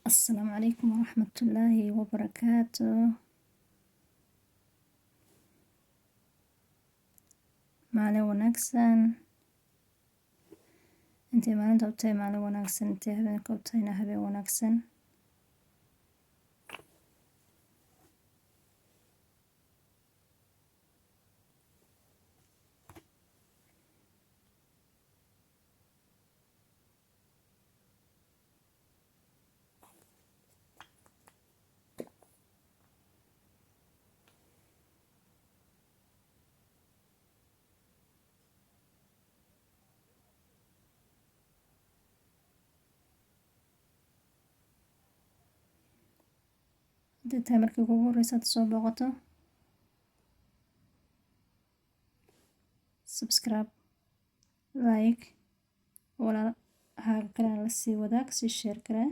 Assalaamu calaykum waraxmatullaahi wabarakaatu. Maalin wanaagsan. Intay maalinta u tahay maalin wanaagsan, intay habeenka u tahayna habeen wanaagsan. Hadday tahay markii kugu horeysa aad soo booqato, subscribe, like, walaalahaaga kalena la sii wadaag, sii share garee.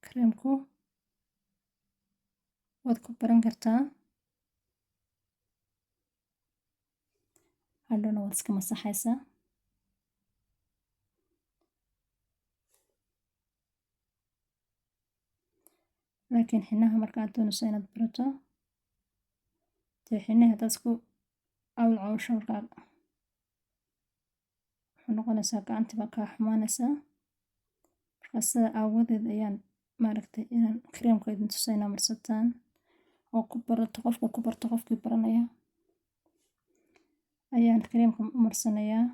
Kareemku waad ku baran kartaa, hadhowna waad iska masaxaysaa. Laakiin xinaha marka aad doonayso inaad barato, dee xinaha haddaad isku cawl cawsho, markaa wuxuu noqonaysaa gacantii baa kaa xumaanaysaa. Marka sida aawadeed ayaan maaragtay inaan kareemka idin tuso inaa marsataan oo ku barato, qofku ku barto, qofkii baranaya ayaan kareemka u marsanayaa.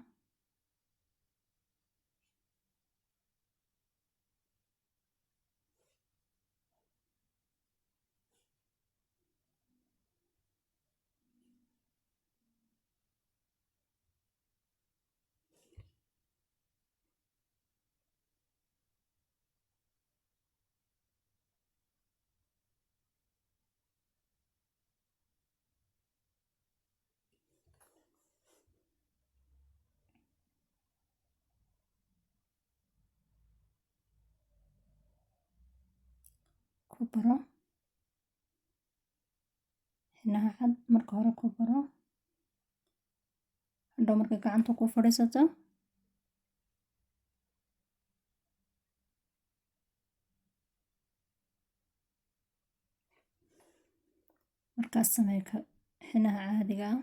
Ku baro xinaha cad marka hore, ku baro, hadhow markay gacanta ku fadhiisato markaas samee ka xinaha caadiga ah.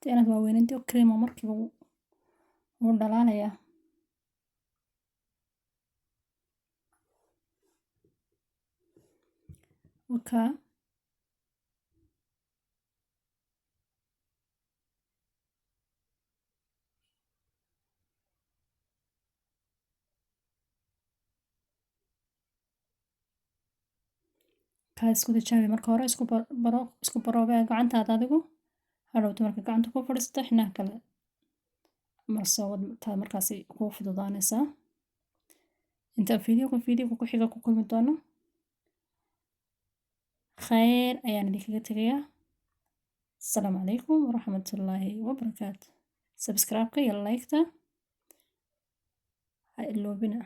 Inta inaad waaweynanti cream markiiba wuu dhalaalayaa. Wakaa kaa isku tijaabi marka hore, isku baro, isku baroobee gacantaada adigu. Hadhowto marka gacanta ku fadhiisato, xinaha kale marso taa, markaasi kuu fududaanaysaa. Inta videoga ku xiga ku kulmi doono, khayr ayaan idinkaga tegayaa. Asalaamu calaykum waraxmatullaahi wabarakaatu. Subscribe-ka iyo like-ta ha iloobina.